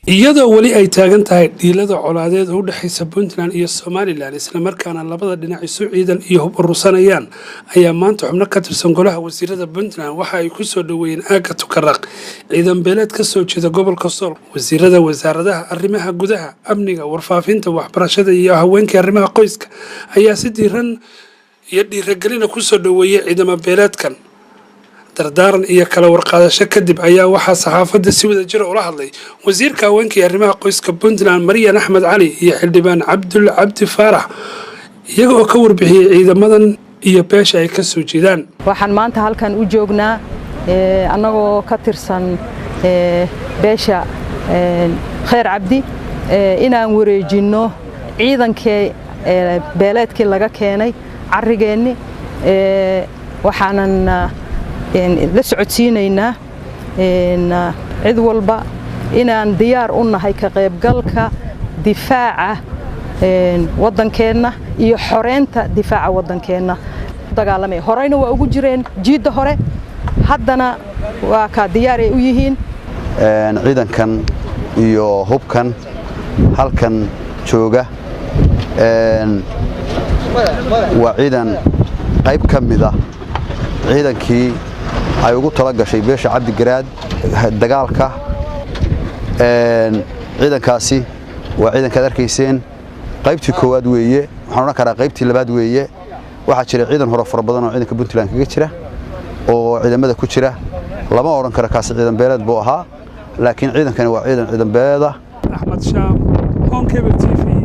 Iyadoo weli ay taagan tahay dhiilada colaadeed oo u dhexaysa Puntland iyo Somalilan, islamarkaana labada dhinac isu ciidan iyo hub urursanayaan, ayaa maanta xubno ka tirsan golaha wasiirada Puntland waxa ay ku soo dhoweeyeen aagga Tukaraq ciidan beeleed ka soo jeeda gobolka Sool. Wasiirada wasaaradaha arrimaha gudaha, amniga, warfaafinta, waxbarashada iyo haweenkii arrimaha qoyska ayaa si diiran iyo dhiiragelina kusoo dhoweeyey ciidamo beeleedkan. Dardaaran iyo kala warqaadasho kadib ayaa waxaa saxaafadda si wada jira ula hadlay wasiirka haweenka iyo arrimaha qoyska Puntland, Maryan Axmed Cali, iyo xildhibaan Cabdul Cabdi Faarax, iyaga oo ka warbixiyey ciidamadan iyo beesha ay ka soo jeedaan. Waxaan maanta halkan u joognaa, annagoo ka tirsan beesha Kheyr Cabdi, inaan wareejinno ciidankii beeleedkii laga keenay carrigeenni. Waxaanan la socodsiinaynaa cid walba inaan diyaar u nahay ka qaybgalka difaaca waddankeenna iyo xoreynta difaaca waddankeenna. Dagaalamay horeyna waa ugu jireen jiidda hore, haddana waa kaa diyaaray u yihiin. Ciidankan iyo hubkan halkan jooga waa ciidan qayb ka mida ciidankii ay ugu tala gashay beesha Cabdigaraad dagaalka. Ciidankaasi waa ciidankaad arkayseen, qaybtii koowaad weeye, waxaan odhan karaa qaybtii labaad weeye. Waxaa jira ciidan hore fara badan oo ciidanka Puntland kaga jira oo ciidamada ku jira. Lama odhan karo kaasi ciidan beeleed buu ahaa, laakiin ciidankani waa ciidan ciidan beeleed ah. Axmed Shaam, Horn Cable TV.